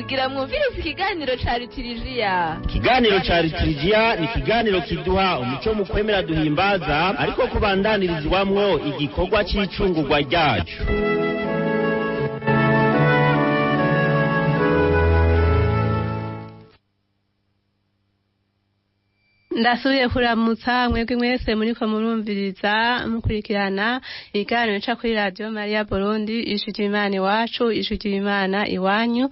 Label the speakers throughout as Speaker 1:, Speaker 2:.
Speaker 1: Mugira mwumvirize ikiganiro ca litirijiya.
Speaker 2: Ikiganiro ca litirijiya ni ikiganiro kiduha umuco mu kwemera duhimbaza, ariko kubandanirizwamwo igikorwa c'icungurwa ryacu.
Speaker 3: Ndasubiye kuramutsa mwebwe mwese muriko murumviriza mukurikirana ikiganiro ca kuri Radiyo Mariya Burundi, ijwi ry'Imana iwacu, ijwi ry'Imana iwanyu.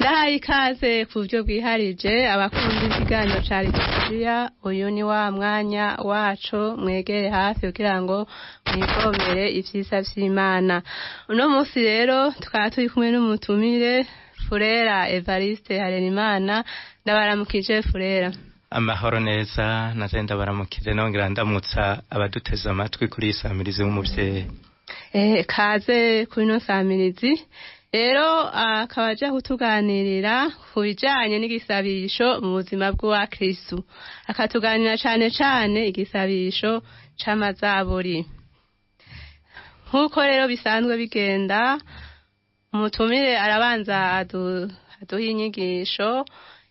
Speaker 3: Ndahaye ikaze ku buryo bwiharije abakunda ikiganiro ca litirijiya. Uyu ni wa mwanya wacu, mwegere hafi kugira ngo mwivomere ivyiza vy'Imana. Uno munsi rero tukaba turi kumwe n'umutumire Furera Evariste Harerimana. Ndabaramukije, Furera.
Speaker 4: Amahoro neza, naje ndabaramukije, nongera ndamutsa abaduteze amatwi kuri iyi samirizi w'umuvyeyi.
Speaker 3: Kaze kuri ino samirizi rero, akaba aja kutuganirira ku bijanye n'igisabisho mu buzima bw'uwa Kristu, akatuganira cane cane igisabisho c'amazaburi. Nk'uko rero bisanzwe bigenda, umutumire arabanza aduha inyigisho.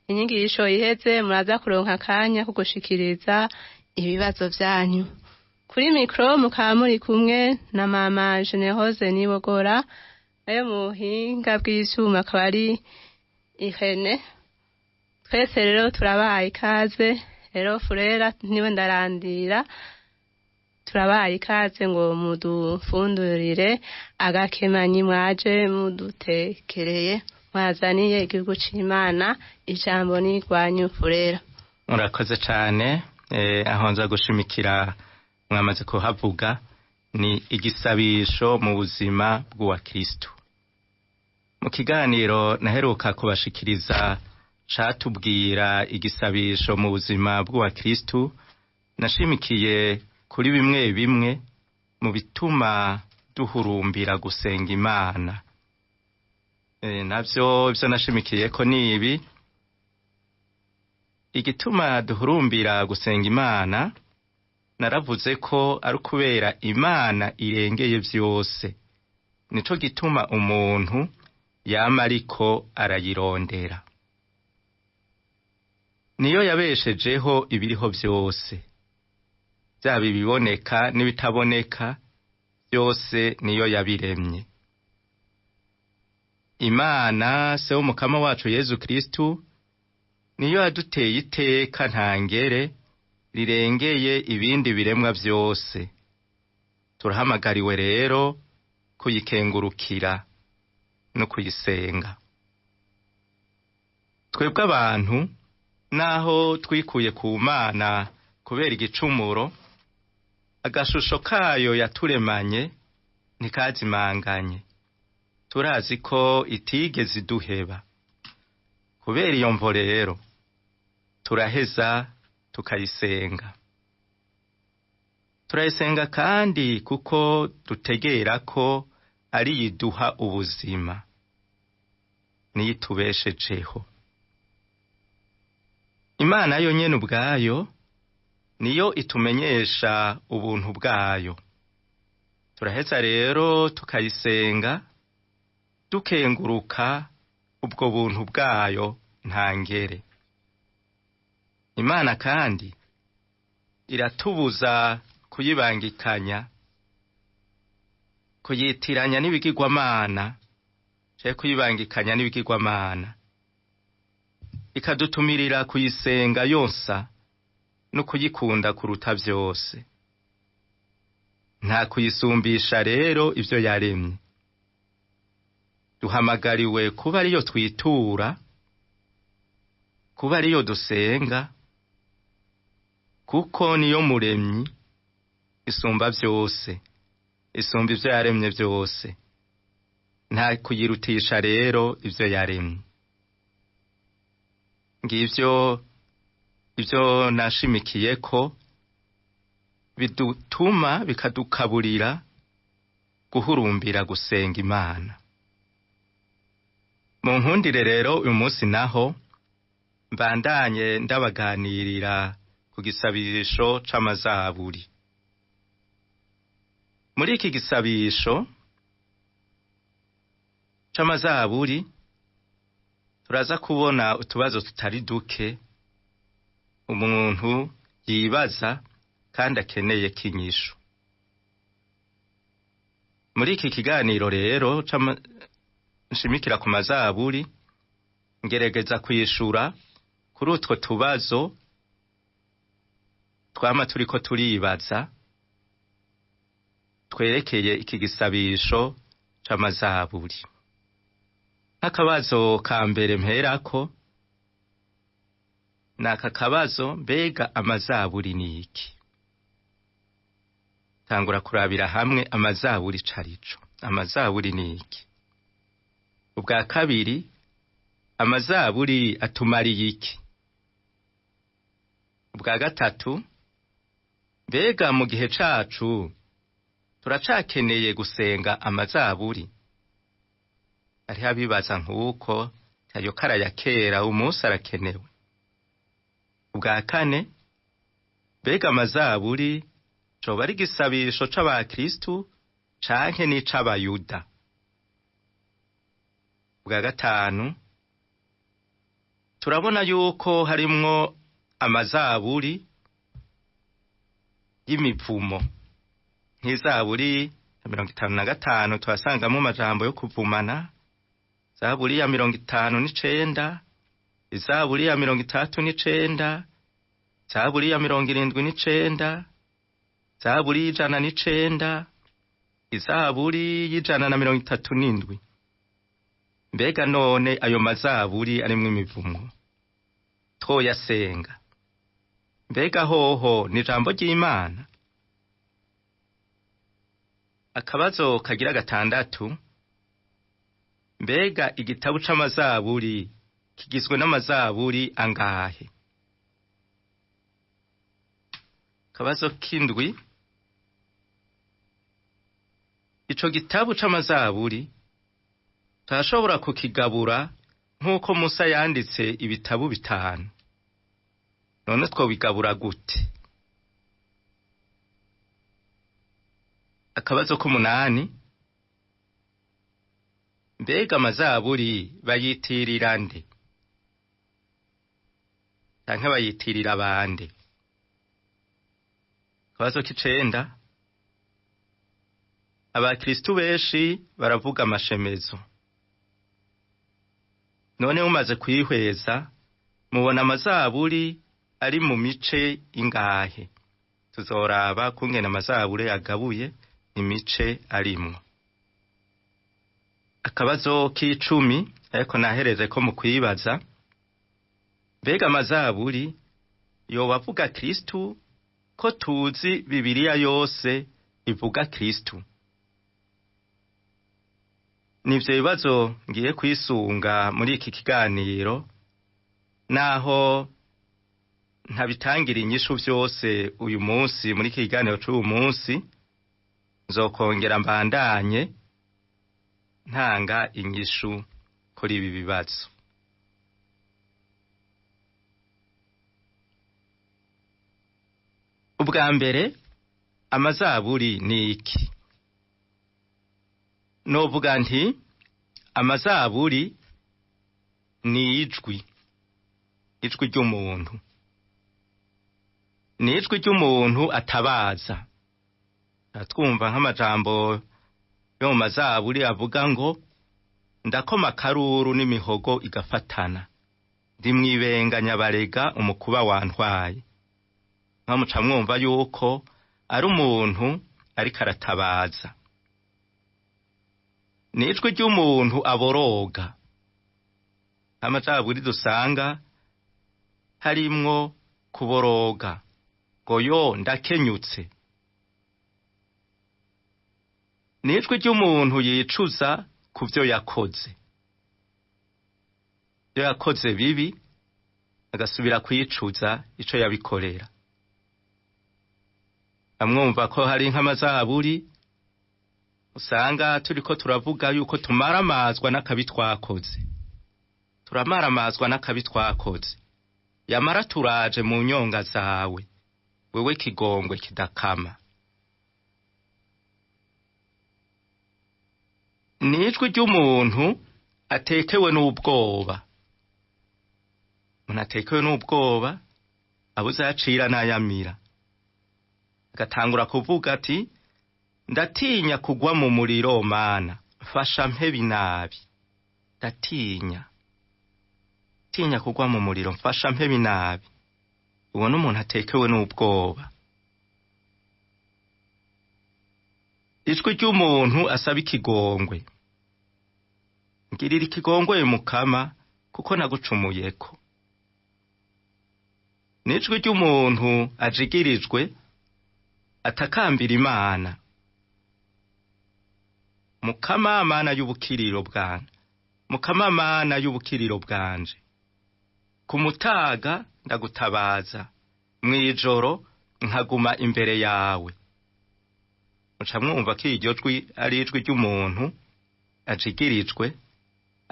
Speaker 3: Inyigisho iheze, muraza kuronka akanya ko gushikiriza ibibazo vyanyu. Kuri mikro mukaba muri kumwe na mama Generose Nibogora, nayo mu buhinga bw'ivyuma akaba ari Irene. Twese rero turabaye ikaze. Rero Furera, niwe ndarandira, turabaye ikaze ngo mudufundurire agakemanyi mwaje mudutekereye, mwazaniye igihugu c'Imana. Ijambo ni irwanyu, Furera.
Speaker 4: Murakoze cane. Aho nza gushimikira mwamaze kuhavuga, ni igisabisho mu buzima bw'uwa Kristu. Mu kiganiro naheruka kubashikiriza catubwira igisabisho mu buzima bw'uwa Kristu, nashimikiye kuri bimwe bimwe mu bituma duhurumbira gusenga Imana. Navyo ivyo nashimikiyeko ni ibi: igituma duhurumbira gusenga Imana, naravuze ko ari ukubera Imana irengeye vyose, nico gituma umuntu yama ariko arayirondera. Niyo yabeshejeho ibiriho vyose, vyaba ibiboneka n'ibitaboneka, vyose niyo yabiremye. Imana se w'umukama wacu Yezu Kristu niyo yaduteye iteka ntangere rirengeye ibindi biremwa vyose. Turahamagariwe rero kuyikengurukira no kuyisenga. Twebwe abantu, naho twikuye ku Mana kubera igicumuro, agashusho kayo yaturemanye ntikazimanganye. Turazi ko itigeze iduheba. Kubera iyo mvo rero turaheza tukayisenga. Turayisenga kandi kuko dutegera ko ari iduha ubuzima, niyo itubeshejeho. Imana yo nyene ubwayo niyo itumenyesha ubuntu bwayo. Turaheza rero tukayisenga dukenguruka ubwo buntu bwayo ntangere. Imana kandi iratubuza kuyibangikanya, kuyitiranya n'ibigirwamana, canke kuyibangikanya n'ibigirwamana, ikadutumirira kuyisenga yonsa no kuyikunda kuruta vyose. Nta kuyisumbisha rero ivyo yaremye. Duhamagariwe kuba ariyo twitura, kuba ariyo dusenga, kuko niyo muremyi, isumba vyose, isumba ivyo yaremye vyose. Nta kuyirutisha rero ivyo yaremye. Ngivyo ivyo nashimikiyeko bidutuma, bikadukaburira guhurumbira gusenga Imana. Mu nkundire rero uyu munsi naho mbandanye ndabaganirira ku gisabisho c'amazaburi. Muri iki gisabisho c'amazaburi Turaza kubona utubazo tutari duke umuntu yibaza kandi akeneye kinyishu. Muri iki kiganiro rero nshimikira ku mazaburi, ngerageza kwishura kuri utwo tubazo twama turiko turibaza twerekeye iki gisabisho c'amazaburi. Nk'akabazo ka mbere mperako ni aka kabazo: mbega amazaburi ni iki? Tangura kurabira hamwe amazaburi carico. Amazaburi ni iki? Ubwa kabiri, amazaburi atumariye iki? Ubwa gatatu, mbega mu gihe cacu turacakeneye gusenga amazaburi? Hariho abibaza nk'uko ayo kara ya kera umunsi arakenewe. Ubwa kane, mbega amazaburi coba ari igisabisho c'abakristu canke n'ic'abayuda? Ubwa gatanu, turabona yuko harimwo amazaburi y'imivumo. Nk'izaburi ya 55 tuhasangamo amajambo yo kuvumana, zaburi ya 59, izaburi ya 39, zaburi ya 79, zaburi y'109, izaburi y'137. Mbega none ayo mazaburi arimwo imivumo twoyasenga? Mbega hoho ni ijambo ry'Imana? Akabazo kagira gatandatu, mbega igitabo c'amazaburi kigizwe n'amazaburi angahe? Akabazo k'indwi, ico gitabo c'amazaburi turashobora kukigabura nk'uko Musa yanditse ibitabo 5. None twobigabura gute? Akabazo k'umunani, mbega amazaburi bayitirira nde? Canke bayitirira bande? Akabazo k'icenda, abakristu benshi baravuga amashemezo. None umaze kwihweza mubona amazaburi ari mu mice ingahe? Tuzoraba kungena amazaburi agabuye imice arimwo. Akabazo k'icumi, ariko nahereze ko mu kwibaza, mbega amazaburi yoba avuga Kristu ko tuzi Bibiliya yose ivuga Kristu? Nivyo bibazo ngiye kwisunga muri iki kiganiro, naho ntabitangira inyishu vyose uyu munsi muri iki kiganiro c'uyu munsi, nzokongera mbandanye ntanga inyishu kuri ibi bibazo. Ubwa mbere, amazaburi ni iki? Novuga nti amazaburi ni ijwi, ijwi ry'umuntu. Ni ijwi ry'umuntu atabaza. Twumva nk'amajambo yo mu mazaburi avuga ngo ndakoma akaruru n'imihogo igafatana, ndi mwibenga nyabarega umukuba wantwaye. Nkamuca mwumva yuko ari umuntu ariko aratabaza. Ni ijwi ry'umuntu aboroga. Amazaburi dusanga harimwo kuboroga ngo yo ndakenyutse. Ni ijwi ry'umuntu yicuza ku vyo yakoze. Ivyo yakoze bibi agasubira kwicuza ico yabikorera. Amwumva ko hari nk'amazaburi usanga turiko turavuga yuko tumaramazwa n'akabi twakoze. Turamaramazwa n'akabi twakoze. Yamara turaje mu nyonga zawe, wewe kigongwe kidakama. Ni ijwi ry'umuntu atekewe n'ubwoba. Umuntu atekewe n'ubwoba abuze ayacira n'ayamira, agatangura kuvuga ati ndatinya kugwa mu muriro, Mana mfasha mpebe inabi. Ndatinya tinya kugwa mu muriro, mfasha mpebe inabi. Ubona umuntu atekewe n'ubwoba. Ijwi ry'umuntu asaba ikigongwe: ngirira ikigongwe Mukama, kuko nagucumuyeko. N'ijwi ry'umuntu ajigirijwe atakambira Imana: Mukama Mana y'ubukiriro bwanje, Mukama Mana y'ubukiriro bwanje, ku mutaga ndagutabaza, mw'ijoro nkaguma imbere yawe. Muca mwumva ko iryo jwi ari ijwi ry'umuntu ajigirijwe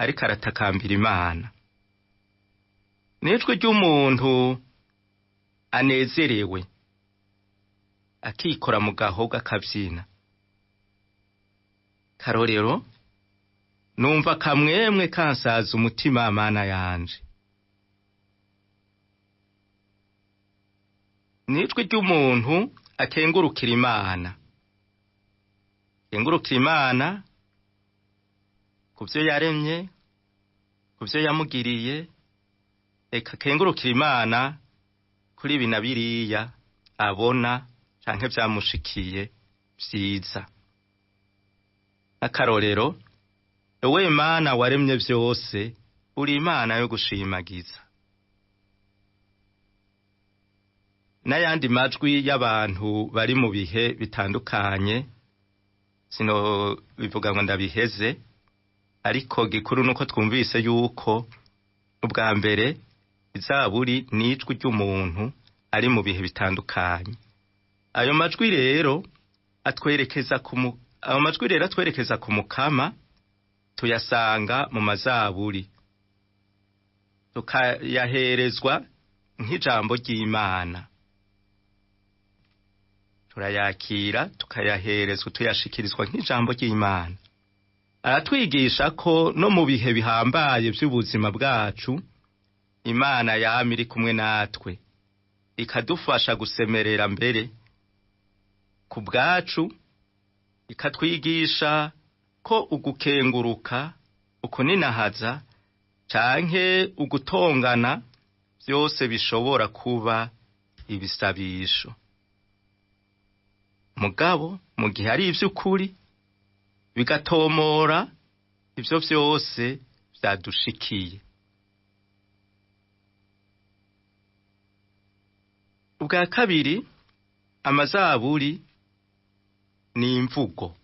Speaker 4: ariko aratakambira Imana. N'ijwi ry'umuntu anezerewe akikora mu gahogo akabyina. Karorero: numva kamwemwe kansaza umutima, Mana yanje. N'ijwi ry'umuntu akengurukira Imana, akengurukira Imana ku byo yaremye, ku byo yamugiriye, eka akengurukira Imana kuri ibi na biriya abona canke vyamushikiye vyiza. Akarorero: ewe Mana waremye vyose, uri Imana yo gushimagiza. N'ayandi majwi y'abantu bari mu bihe bitandukanye sino bivuga ngo ndabiheze, ariko gikuru nuko twumvise yuko ubwa mbere izaburi n'ijwi ry'umuntu ari mu bihe bitandukanye. Ayo majwi rero atwerekeza ku ayo majwi rero atwerekeza ku Mukama tuyasanga mu mazaburi, tukayaherezwa nk'ijambo ry'Imana. Turayakira, tukayaherezwa, tuyashikirizwa nk'ijambo ry'Imana. Aratwigisha ko no mu bihe bihambaye by'ubuzima bwacu Imana yama iri kumwe natwe, ikadufasha gusemerera mbere ku bwacu, ikatwigisha ko ugukenguruka, ukuninahaza canke ugutongana byose bishobora kuba ibisabisho. Mugabo mu gihe ari ivy'ukuri bigatomora ivyo vyose vyadushikiye. Ubwa kabiri, amazaburi ni imvugo.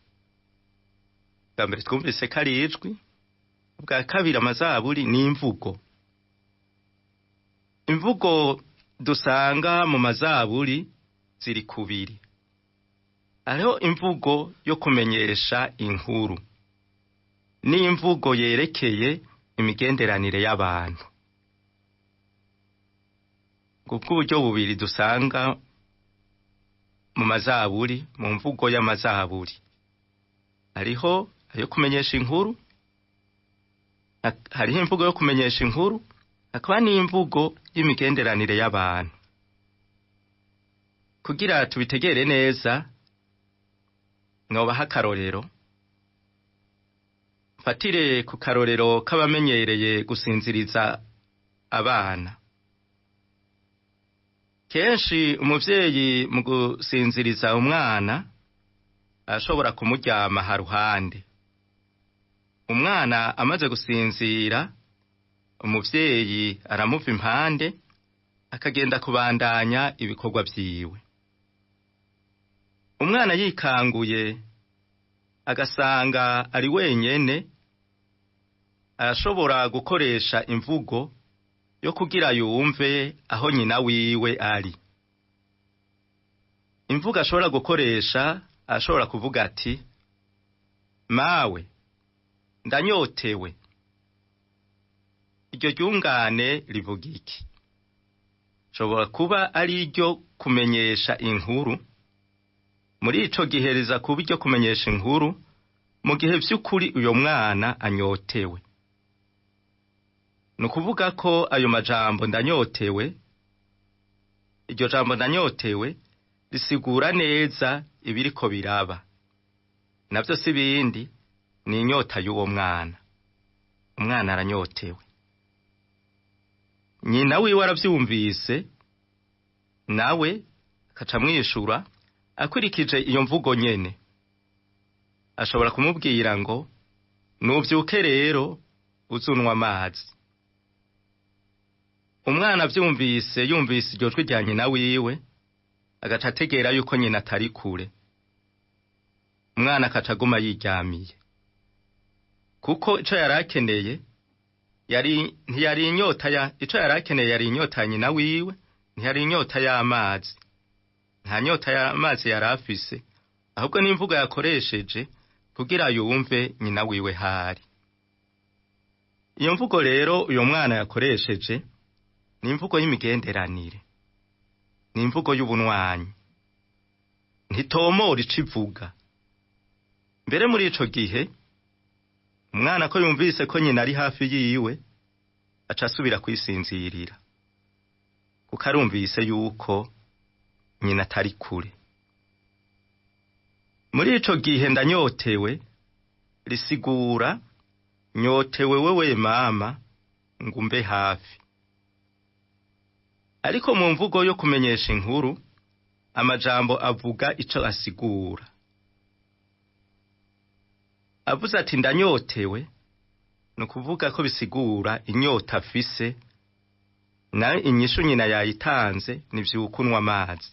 Speaker 4: Ubwa mbere twumvise ko ari ijwi, ubwa kabiri amazaburi ni imvugo. Imvugo dusanga mu mazaburi ziri kubiri. Hariho imvugo yo kumenyesha inkuru n'imvugo yerekeye imigenderanire y'abantu. Ngubwo uburyo bubiri dusanga mu mazaburi, mu mvugo y'amazaburi. Hariho ayo kumenyesha inkuru, hariho imvugo yo kumenyesha inkuru, hakaba n'imvugo y'imigenderanire y'abantu. Kugira tubitegere neza, nobaha akarorero. Mfatire ku karorero k'abamenyereye gusinziriza abana. Kenshi umuvyeyi mu gusinziriza umwana ashobora kumuryama haruhande. Umwana amaze gusinzira, umuvyeyi aramuva impande akagenda kubandanya ibikorwa vyiwe. Umwana yikanguye agasanga ari wenyene, arashobora gukoresha imvugo yo kugira yumve aho nyina wiwe ari. Imvugo ashobora gukoresha, ashobora kuvuga ati: mawe ndanyotewe. Iryo ryungane rivuga iki? Shobora kuba ari iryo kumenyesha inkuru. Muri ico gihe riza kuba iryo kumenyesha inkuru mu gihe vy'ukuri uyo mwana anyotewe. Ni ukuvuga ko ayo majambo ndanyotewe, iryo jambo ndanyotewe risigura neza ibiriko biraba. Navyo si bindi, ni inyota y'uwo mwana. Umwana aranyotewe. Nyina wiwe aravyumvise, nawe akaca amwishura akurikije iyo mvugo nyene. Ashobora kumubwira ngo nuvyuke rero uzunwa amazi. Umwana avyumvise, yumvise iryo jwi rya nyina wiwe, agaca ategera yuko nyina atari kure. Umwana akaca aguma yiryamiye, kuko ico yari akeneye yari ntiyari inyota ya ico yari akeneye yari inyota ya nyina wiwe, ntiyari inyota y'amazi. Nta nyota y'amazi yari afise, ahubwo n'imvugo yakoresheje kugira yumve nyina wiwe hari. Iyo mvugo rero uyo mwana yakoresheje ni imvugo y'imigenderanire, ni imvugo y'ubunwanyi, ntitomora ico ivuga. Mbere muri ico gihe umwana ko yumvise ko nyina ari hafi yiwe, aca asubira kwisinzirira, kuko arumvise yuko nyina atari kure. Muri ico gihe ndanyotewe risigura nyotewe wewe mama ngumbe hafi. Ariko mu mvugo yo kumenyesha inkuru, amajambo avuga ico asigura. Avuze ati ndanyotewe, ni ukuvuga ko bisigura inyota afise, nayo inyishu nyina yayitanze ni vyukunwa amazi.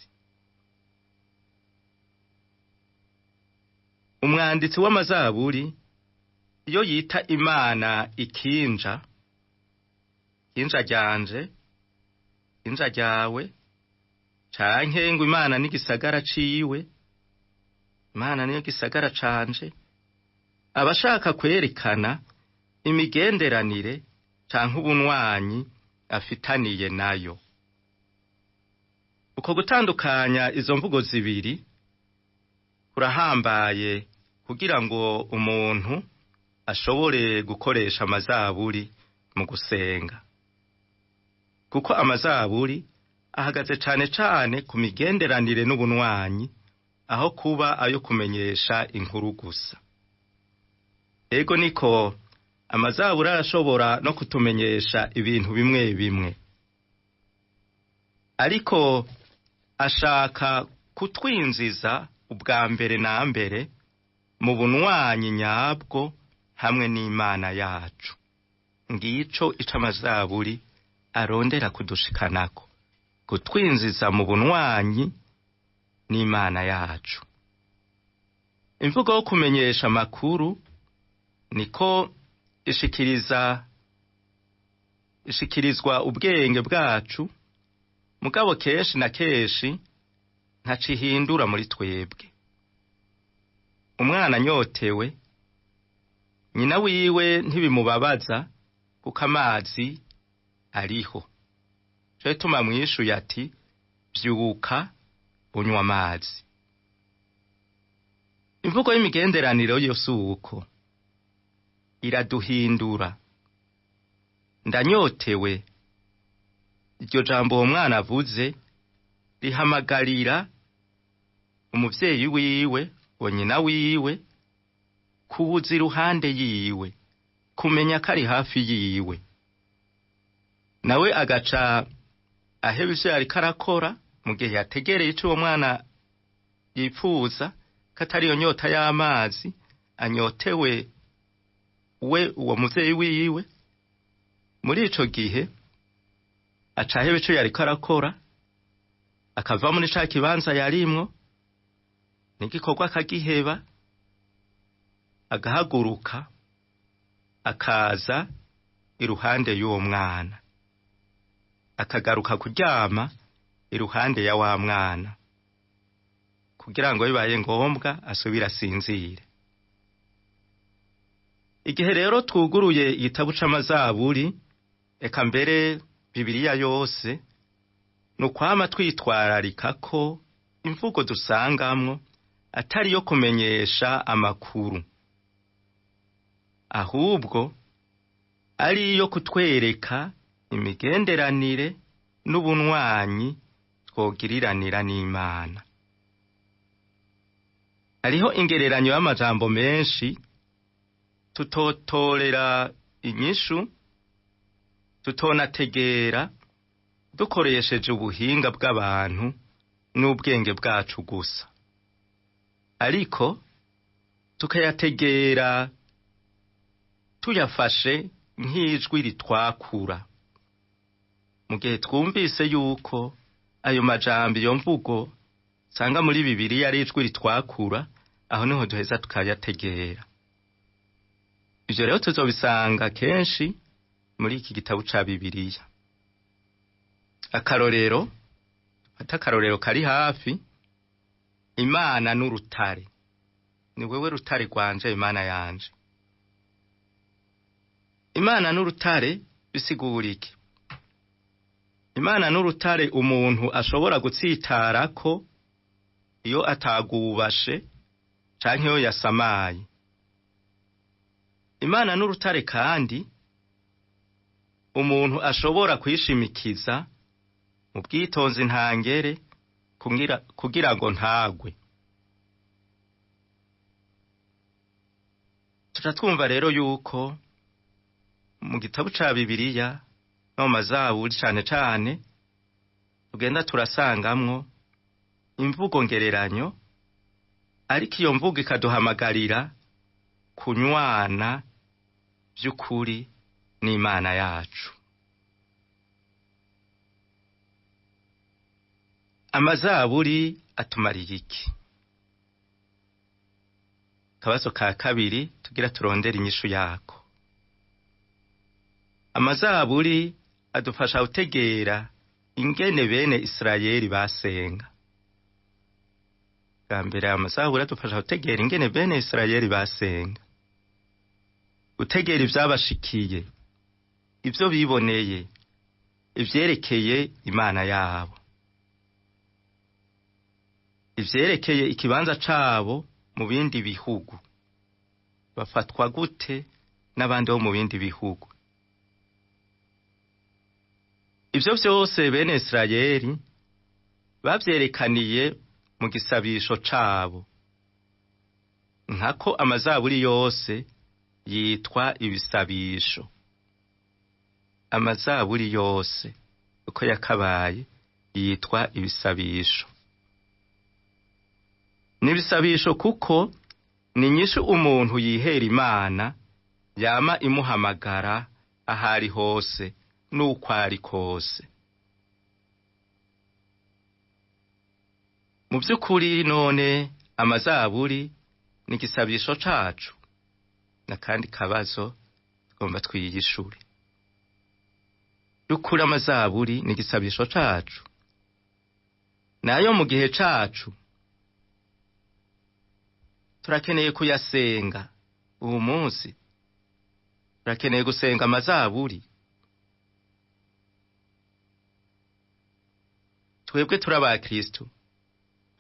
Speaker 4: Umwanditsi w'amazaburi iyo yita Imana ikinja, kinja ryanje, kinja ryawe, canke ngo Imana n'igisagara ciwe, Imana niyo gisagara canje, abashaka kwerekana imigenderanire canke ubunwanyi afitaniye nayo. Uko gutandukanya izo mvugo zibiri kurahambaye kugira ngo umuntu ashobore gukoresha amazaburi mu gusenga, kuko amazaburi ahagaze cane cane ku migenderanire n'ubunwanyi, aho kuba ayo kumenyesha inkuru gusa. Ego niko amazaburi arashobora no kutumenyesha ibintu bimwe bimwe, ariko ashaka kutwinjiza ubwa mbere na mbere mu bunwanyi nyabwo hamwe n'Imana yacu. Ngico ico amazaburi arondera kudushikanako, kutwinjiza mu bunwanyi n'Imana yacu. Imvugo yo kumenyesha amakuru niko ishikirizwa ubwenge bwacu, mugabo kenshi na kenshi ntacihindura muri twebwe. Umwana anyotewe, nyina wiwe ntibimubabaza kuko amazi ariho. Cyo gituma mwishuye ati vyuka unywa amazi. Imvugo y'imigenderanire yose uko iraduhindura. Ndanyotewe, iryo jambo uwo mwana avuze rihamagarira umuvyeyi wiwe, uwo nyina wiwe, kubuza iruhande yiwe, kumenya ko ari hafi yiwe. Nawe agaca aheba ivyo yariko arakora mu gihe yategereye ico uwo mwana yipfuza, ko atari iyo nyota y'amazi anyotewe we uwo muvyeyi wiwe. Muri ico gihe aca aheba ico yariko arakora, akava muri ca kibanza yarimwo, n'igikorwa akagiheba, agahaguruka akaza iruhande y'uwo mwana, akagaruka kuryama iruhande ya wa mwana, kugira ngo bibaye ngombwa asubire asinzire. Igihe rero twuguruye igitabo c'amazaburi, eka mbere Bibiliya yose, ni ukwama twitwararika ko imvugo dusangamwo atari yo kumenyesha amakuru, ahubwo ari iyo kutwereka imigenderanire n'ubunywanyi twogiriranira n'Imana. Hariho ingereranyo y'amajambo menshi tutotorera inyishu, tutonategera dukoresheje ubuhinga bw'abantu n'ubwenge bwacu gusa, ariko tukayategera tuyafashe nk'ijwi ritwakura. Mu gihe twumvise yuko ayo majambo, iyo mvugo usanga muri Bibiliya ari ijwi ritwakura, aho niho duheza tukayategera. Ivyo rero tuzobisanga kenshi muri iki gitabo ca Bibiliya. Akarorero, dufate akarorero kari hafi: Imana n'urutare. Ni wewe rutare rwanje, Imana yanje. Imana n'urutare bisigura iki? Imana n'urutare umuntu ashobora gutsitarako iyo atagubashe canke iyo yasamaye. Imana n'urutare kandi umuntu ashobora kwishimikiza mu bwitonzi ntangere kugira ngo ntagwe. Tuca twumva rero yuko mu gitabo ca Bibiliya no mu mazaburi cane cane tugenda turasangamwo imvugo ngereranyo, ariko iyo mvugo ikaduhamagarira kunywana vy'ukuri n'Imana yacu. Amazaburi atumariye iki? Akabazo ka kabiri tugira turondera inyishu yako. Amazaburi adufasha gutegera ingene bene Isirayeli basenga. Bwa mbere, amazaburi adufasha gutegera ingene bene Isirayeli basenga, gutegera ivyabashikiye, ivyo biboneye, ivyerekeye Imana yabo, ivyerekeye ikibanza cabo mu bindi bihugu, bafatwa gute n'abandi bo mu bindi bihugu. Ivyo vyose bene Isirayeli bavyerekaniye mu gisabisho cabo, nkako amazaburi yose yitwa ibisabisho. Amazaburi yose uko yakabaye yitwa ibisabisho. N'ibisabisho kuko ni nyinshi umuntu yihera Imana yama imuhamagara ahari hose n'uko ari kose. Mu by'ukuri none amazaburi ni igisabisho cacu? N'akandi kabazo tugomba twiyishure. By'ukuri amazaburi ni igisabisho cacu? Nayo mu gihe cacu turakeneye kuyasenga. Uwu munsi turakeneye gusenga amazaburi. Twebwe turi abakristo,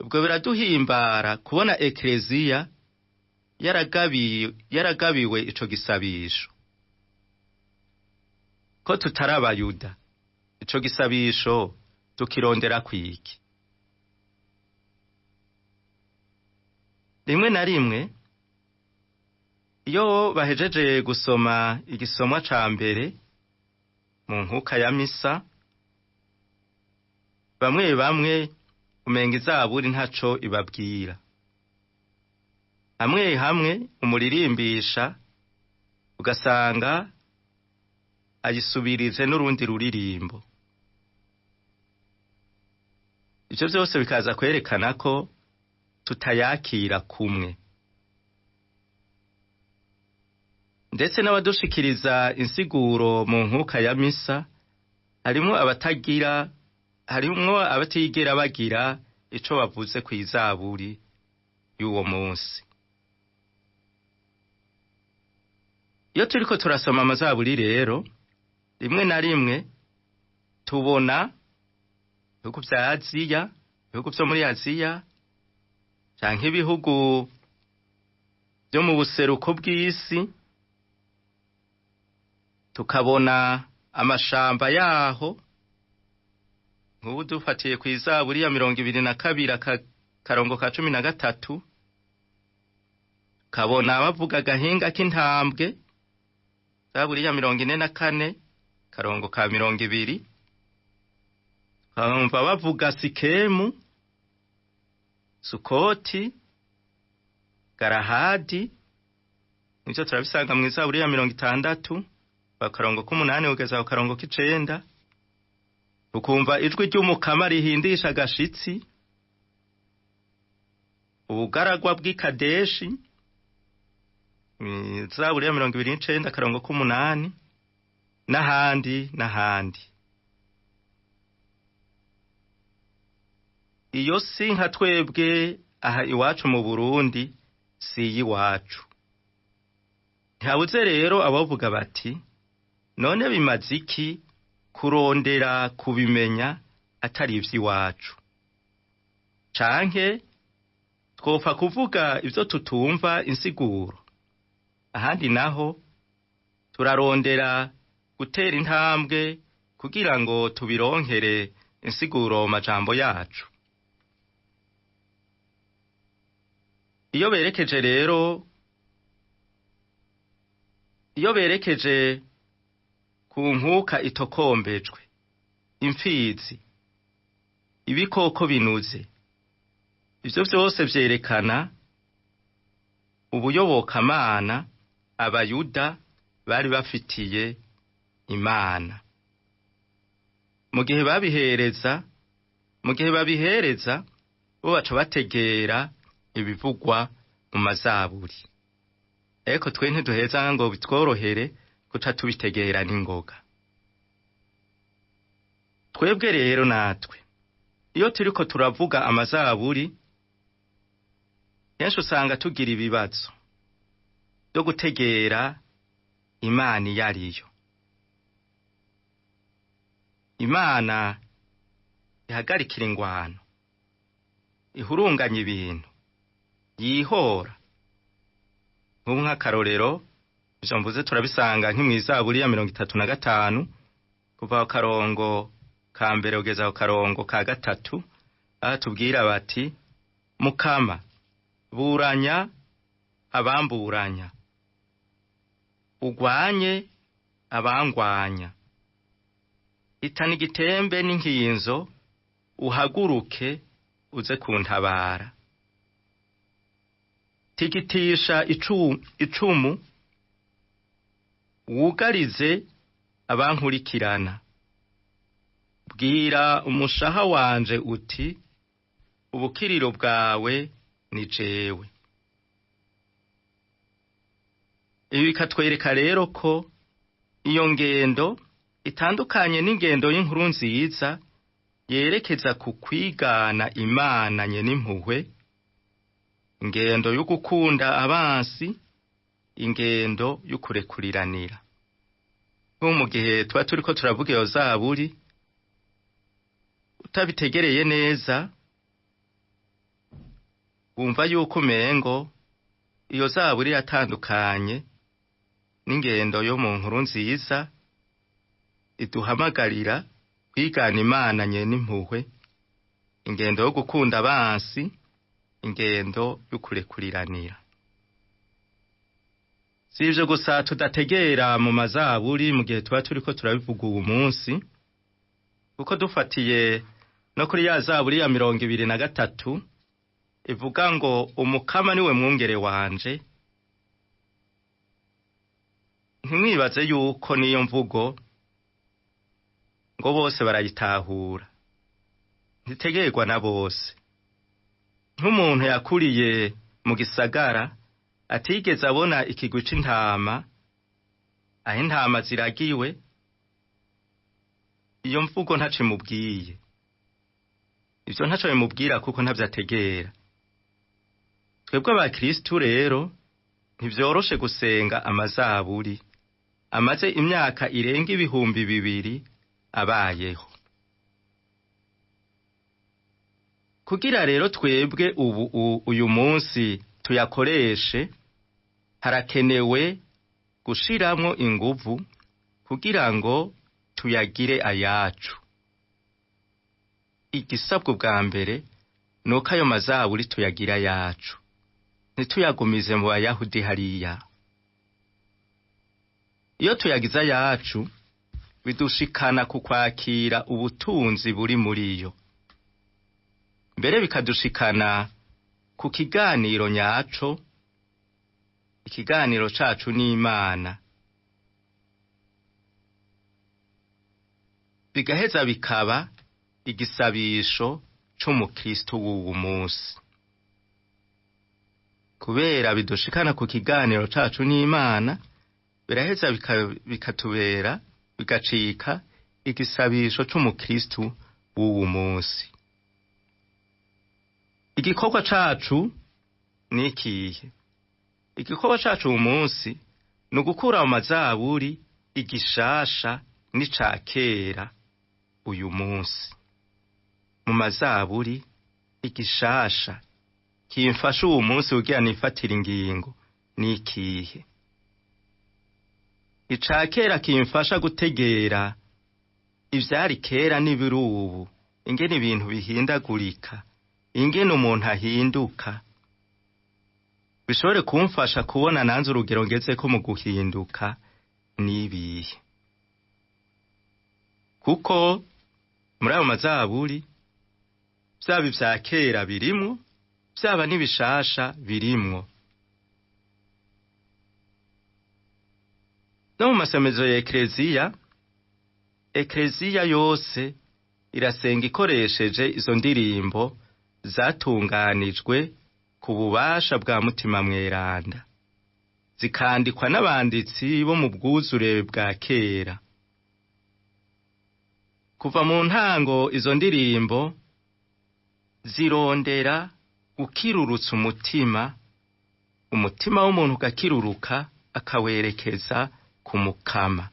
Speaker 4: ubwo biraduhimbara kubona ekleziya yaragabiwe ico gisabisho. Ko tutari abayuda, ico gisabisho tukirondera kwiki? Rimwe na rimwe iyo bahejeje gusoma igisomwa ca mbere mu nkuka ya misa, bamwe bamwe umenga izaburi ntaco ibabwira. Hamwe hamwe umuririmbisha ugasanga ayisubirize n'urundi ruririmbo. Ivyo vyose bikaza kwerekana ko tutayakira kumwe. Ndetse n'abadushikiriza insiguro mu nkuka ya misa harimwo abatagira, harimwo abatigera bagira ico bavuze kw'izaburi y'uwo munsi. Iyo turiko turasoma amazaburi rero, rimwe na rimwe tubona ibihugu vya Aziya, ibihugu vyo muri Aziya, canke ibihugu vyo mu buseruko bw'isi, Tukabona amashamba yaho, nk'ubu dufatiye kw'izaburi ya 22 akarongo ka 13, kabona bavuga agahinga k'intambwe, zaburi ya 44 karongo ka 20, tukumva bavuga Sikemu, Sukoti, Garahadi, nivyo turabisanga mw'izaburi ya 60 akarongo k'umunani kugeza ku karongo k'icenda. Tukumva ijwi ry'umukama rihindisha agashitsi, ubugaragwa bw'Ikadeshi, zaburi ya 29 akarongo k'umunani, n'ahandi n'ahandi. Iyo si nka twebwe aha iwacu mu Burundi, si iyiwacu. Ntihabuze rero abavuga bati none bimaze iki kurondera kubimenya atari ivy'iwacu? Canke twopfa kuvuga ivyo tutumva insiguro? Ahandi naho turarondera gutera intambwe kugira ngo tubironkere insiguro mu majambo yacu. Iyo berekeje rero, iyo berekeje ku nkuka itokombejwe, imfizi, ibikoko binuze, ivyo vyose vyerekana ubuyobokamana abayuda bari bafitiye Imana. Mu gihe babihereza, bo baca bategera ibivugwa mu mazaburi. Ariko twe ntiduheza ngo bitworohere kuca tubitegera n'ingoga. Twebwe rero natwe iyo turiko turavuga amazaburi, kenshi usanga tugira ibibazo byo gutegera Imana iyo ariyo. Imana ihagarikira ingwano, ihurunganya ibintu, yihora. Nk'ubu nk'akarorero, ivyo mvuze turabisanga nk'imwizaburi ya 35 kuva ku karongo ka mbere kugeza ku karongo ka 3, aho tubwira bati Mukama buranya abamburanya, ugwanye abangwanya, itana igitembe n'inkinzo, uhaguruke uze kuntabara. Tigitisha icumu, wugarize abankurikirana. Bwira umushaha wanje uti ubukiriro bwawe ni jewe. Ibi bikatwereka rero ko iyo ngendo itandukanye n'ingendo y'inkuru nziza yerekeza ku kwigana Imana nyen'impuhwe, ingendo yo gukunda abansi, ingendo yo kurekuriranira. Nko mu gihe tuba turiko turavuga iyo zaburi, utabitegereye neza wumva yuko umengo iyo zaburi iratandukanye n'ingendo yo mu nkuru nziza iduhamagarira kwigana Imana nyen'impuhwe, ingendo yo gukunda abansi, ingendo yo kurekuriranira. Si ivyo gusa tudategera mu mazaburi mu gihe tuba turiko turabivuga uwu munsi, kuko dufatiye no kuri ya zaburi ya 23 ivuga ngo umukama niwe mwungere wanje, ntimwibaze yuko niyo mvugo ngo bose barayitahura, ntitegerwa na bose. Nk'umuntu yakuriye mu gisagara atigeze abona ikigwi c'intama, aho intama ziragiwe, iyo mvugo ntaco imubwiye. Ivyo ntaco bimubwira kuko ntavyo ategera. Twebwe abakristu rero ntivyoroshe gusenga amazaburi amaze imyaka irenga 2000 abayeho. Kugira rero twebwe ubu uyu munsi tuyakoreshe, harakenewe gushiramwo inguvu Kugira ngo tuyagire ayacu, igisabwa ubwa mbere ni uko ayo mazaburi tuyagira ayacu, ntituyagumize mu Bayahudi hariya. Iyo tuyagize ayacu, bidushikana ku kwakira ubutunzi buri muri yo, mbere bikadushikana ku kiganiro nyaco, ikiganiro cacu n'Imana, bigaheza bikaba igisabisho c'umukristo w'uwu munsi. Kubera bidushikana ku kiganiro cacu n'Imana, biraheza bikatubera, bigacika igisabisho c'umukristo w'uwu munsi. Igikorwa cacu ni ikihe? Igikorwa cacu uwu munsi ni ugukura mu mazaburi igishasha n'ica kera uyu munsi. Mu mazaburi igishasha kimfasha uwu munsi kugira nifatire ingingo ni ikihe? Ica kera kimfasha gutegera ivyari kera n'ibiri ubu, ingene ibintu bihindagurika, ingene umuntu ahinduka, bishobore kumfasha kubona nanze urugero ngezeko mu guhinduka n'ibihe. Kuko muri ayo mazaburi vyaba ivya kera birimwo, vyaba n'ibishasha birimwo. No mu masemezo ya Ekleziya, Ekleziya yose irasenga ikoresheje izo ndirimbo zatunganijwe ku bubasha bwa Mutima Mweranda, zikandikwa n'abanditsi bo mu bwuzure bwa kera. Kuva mu ntango izo ndirimbo zirondera gukirurutsa umutima, umutima w'umuntu ugakiruruka akawerekeza ku Mukama.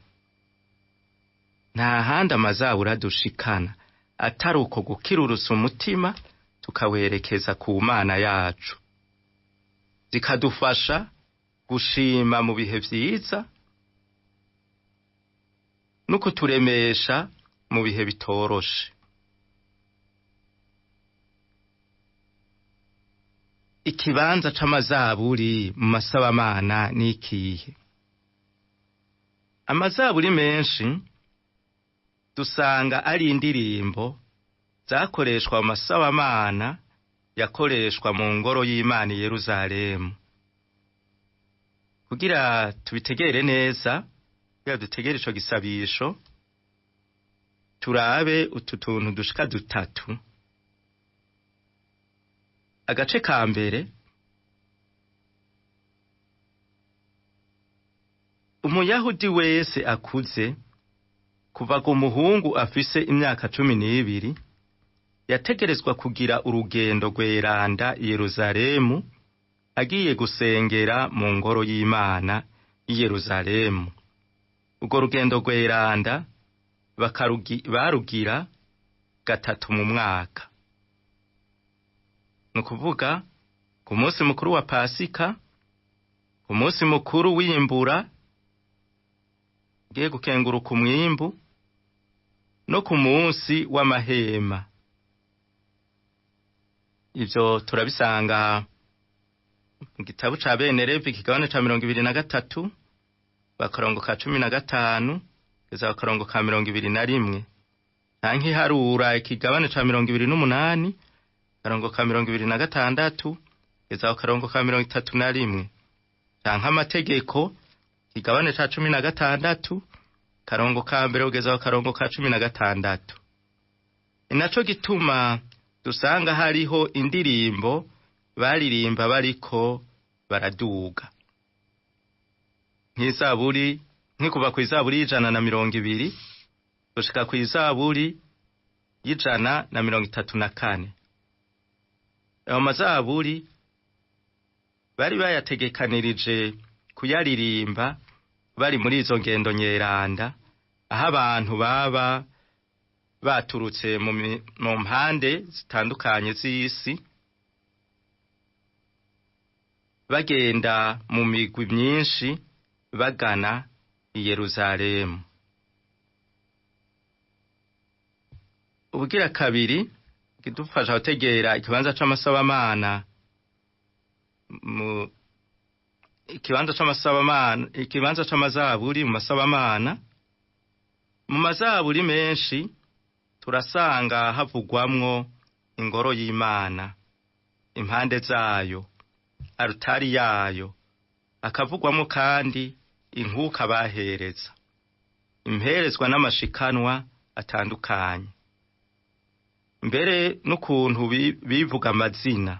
Speaker 4: Nta handi amazaburi adushikana atari uko gukirurutsa umutima tukawerekeza ku Mana yacu. Zikadufasha gushima mu bihe vyiza no kuturemesha mu bihe bitoroshe. Ikibanza c'amazaburi mu masabamana ni ikihe? Amazaburi menshi dusanga ari indirimbo zakoreshwa mu masabamana yakoreshwa mu ngoro y'Imana i Yeruzalemu. Kugira tubitegere neza, kugira dutegere ico gisabisho, turabe utu tuntu dushika dutatu. Agace ka mbere, Umuyahudi wese akuze kuva ku muhungu afise imyaka 12 yategerezwa kugira urugendo rweranda i Yeruzalemu agiye gusengera mu ngoro y'Imana i Yeruzalemu. Urwo rugendo rweranda barugira gatatu mu mwaka. Ni ukuvuga ku munsi mukuru wa Pasika, ku munsi mukuru w'iyimbura ugiye gukenguruka umwimbu, no ku munsi w'amahema. Ivyo turabisanga mu gitabo ca bene Levi ikigabane ca 23, bakarongo ka 15 kugeza bakarongo ka 21, canke iharura ikigabane ca 28, karongo ka 26 kugeza karongo ka 31, canke amategeko ikigabane ca 16, karongo ka mbere kugeza karongo ka 16. Inaco gituma dusanga hariho indirimbo baririmba bariko baraduga, nk'izaburi, nk'ikuva kw'izaburi 120 gushika kw'izaburi 134. Ayo mazaburi bari bayategekanirije kuyaririmba bari muri izo ngendo nyeranda, aho abantu baba baturutse mu mpande zitandukanye z'isi, bagenda mu migwi myinshi bagana i Yeruzalemu. Ubugira kabiri kidufasha gutegera ikibanza c'amasabamana mu ikibanza c'amasabamana, ikibanza c'amazaburi mu masabamana. Mu mazaburi menshi turasanga havugwamwo ingoro y'Imana, impande zayo, arutari yayo, akavugwamwo kandi inkuka bahereza, imperezwa n'amashikanwa atandukanye, mbere n'ukuntu bivuga amazina.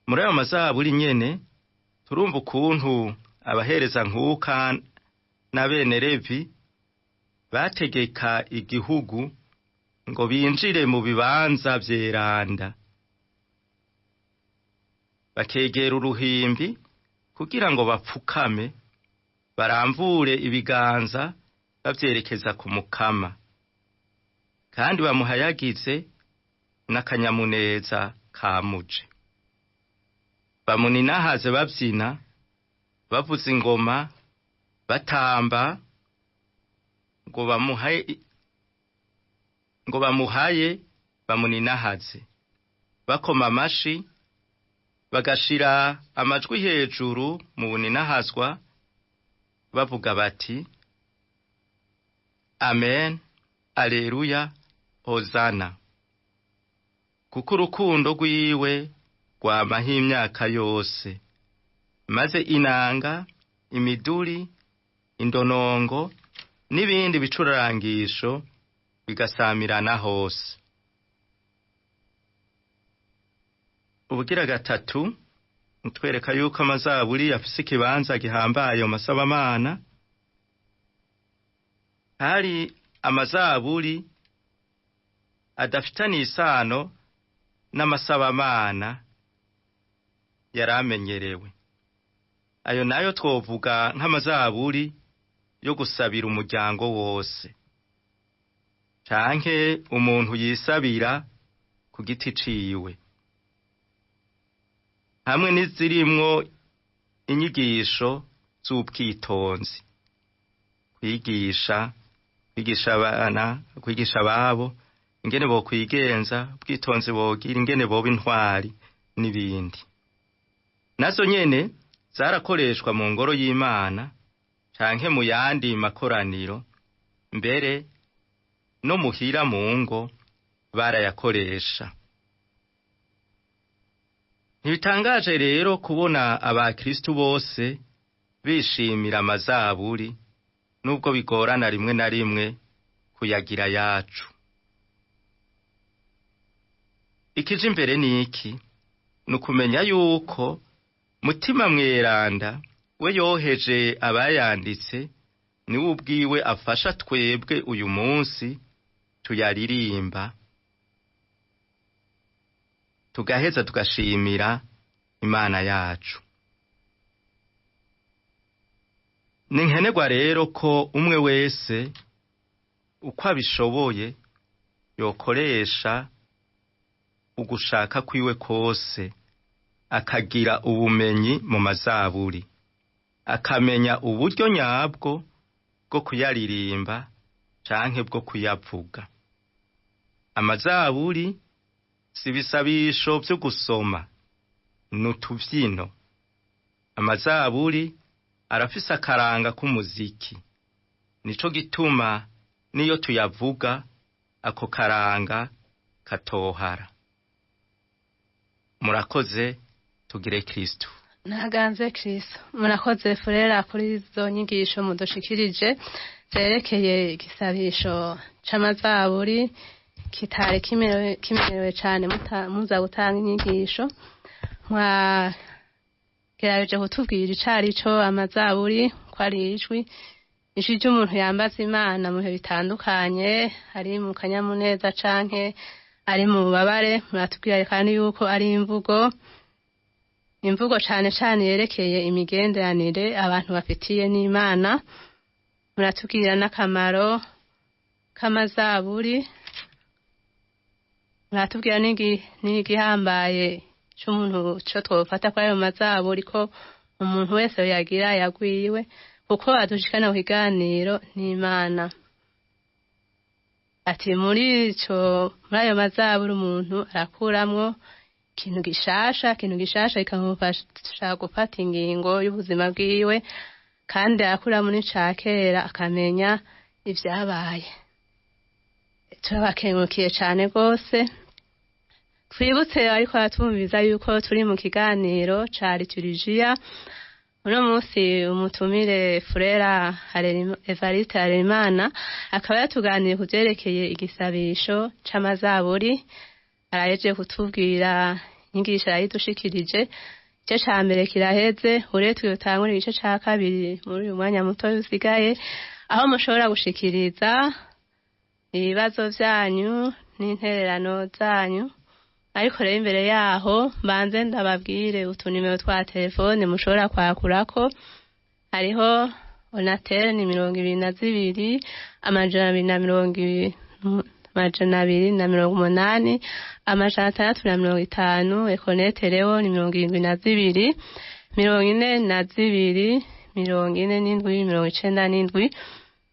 Speaker 4: Muri ayo mazaburi nyene turumva ukuntu abahereza nkuka na bene Levi bategeka igihugu ngo binjire mu bibanza vyeranda, bakegera uruhimbi kugira ngo bapfukame, baramvure ibiganza bavyerekeza ku Mukama, kandi bamuhayagize n'akanyamuneza kamuje. Bamuninahaze bavyina, bavuza ingoma, batamba ngo bamuhaye bamuninahaze, bakoma amashi, bagashira amajwi hejuru mu buninahazwa, bavuga bati: Amen, Alleluya, Hozana. Kuko urukundo rwiwe rwamaho imyaka yose. Maze inanga, imiduri, indonongo n'ibindi bicurarangisho bigasamirana hose. Ubugira gatatu ntwereka yuko amazaburi afise ikibanza gihambaye mu masabamana. Hari amazaburi adafitanye isano n'amasabamana yaramenyerewe. Ayo nayo twovuga nk'amazaburi yo gusabira umuryango wose, canke umuntu yisabira ku giti ciwe, hamwe n'izirimwo inyigisho z'ubwitonzi, kwigisha abana, kwigisha ababo ingene bokwigenza, ubwitonzi bogira, ingene boba intwari n'ibindi. Nazo nyene zarakoreshwa mu ngoro y'Imana canke mu yandi makoraniro, mbere no muhira mu ngo barayakoresha. Ntibitangaje rero kubona abakristu bose bishimira amazaburi, nubwo bigorana rimwe na rimwe kuyagira yacu. Ikije imbere niki ni ukumenya yuko Mutima Mweranda we yoheje abayanditse, niwe ubwiwe afasha twebwe uyu munsi tuyaririmba, tugaheza tugashimira Imana yacu. Ni nkenerwa rero ko umwe wese uko abishoboye yokoresha ugushaka kwiwe kose, akagira ubumenyi mu mazaburi, akamenya uburyo nyabwo bwo kuyaririmba canke bwo kuyavuga. Amazaburi si ibisabisho vyo gusoma, n'utuvyino. Amazaburi arafise akaranga k'umuziki, nico gituma niyo tuyavuga ako karanga katohara. Murakoze, tugire Kristo.
Speaker 3: Naganze Kristo. Murakoze Furera kuri izo nyigisho mudushikirije zerekeye igisabisho c'amazaburi kitari kimerewe cane muza gutanga inyigisho. Mwagerageje kutubwira icarico amazaburi, ko ari ijwi ry'umuntu yambaza Imana mu bihe bitandukanye, ari mu kanyamuneza canke ari mu bubabare. Muratubwira kandi yuko ari imvugo cane cane yerekeye imigenderanire abantu bafitiye n'Imana. Muratubwira n'akamaro k'amazaburi, muratubwira n'igihambaye c'umuntu co twofata kuri ayo mazaburi, ko umuntu wese yagira yagwiwe, kuko adushikana ku kiganiro n'Imana. Ati muri ico, muri ayo mazaburi umuntu arakuramwo ikintu gishasha, ikintu gishasha kikamufasha gufata ingingo y'ubuzima bwiwe, kandi arakuramwo n'ica kera akamenya ivyabaye. Turabakengurukiye cane rwose. Twibutse ariko aratwumviza yuko turi mu kiganiro ca liturujia. Uno munsi umutumire Furera Evariste Harerimana akaba yatuganiriye ku vyerekeye igisabisho c'amazaburi. Arahejeje kutubwira inyigisho yayidushikirije. Igice ca mbere kiraheze, uretse dutangure igice ca kabiri muri uyu mwanya muto usigaye, aho mushobora gushikiriza ibibazo vyanyu n'intererano zanyu. Ariko rero imbere yaho mbanze ndababwire utunimero twa telefone mushobora kwakurako. Hariho Onatel ni 22 220 280 650. Econet rero ni 72 42 47 97.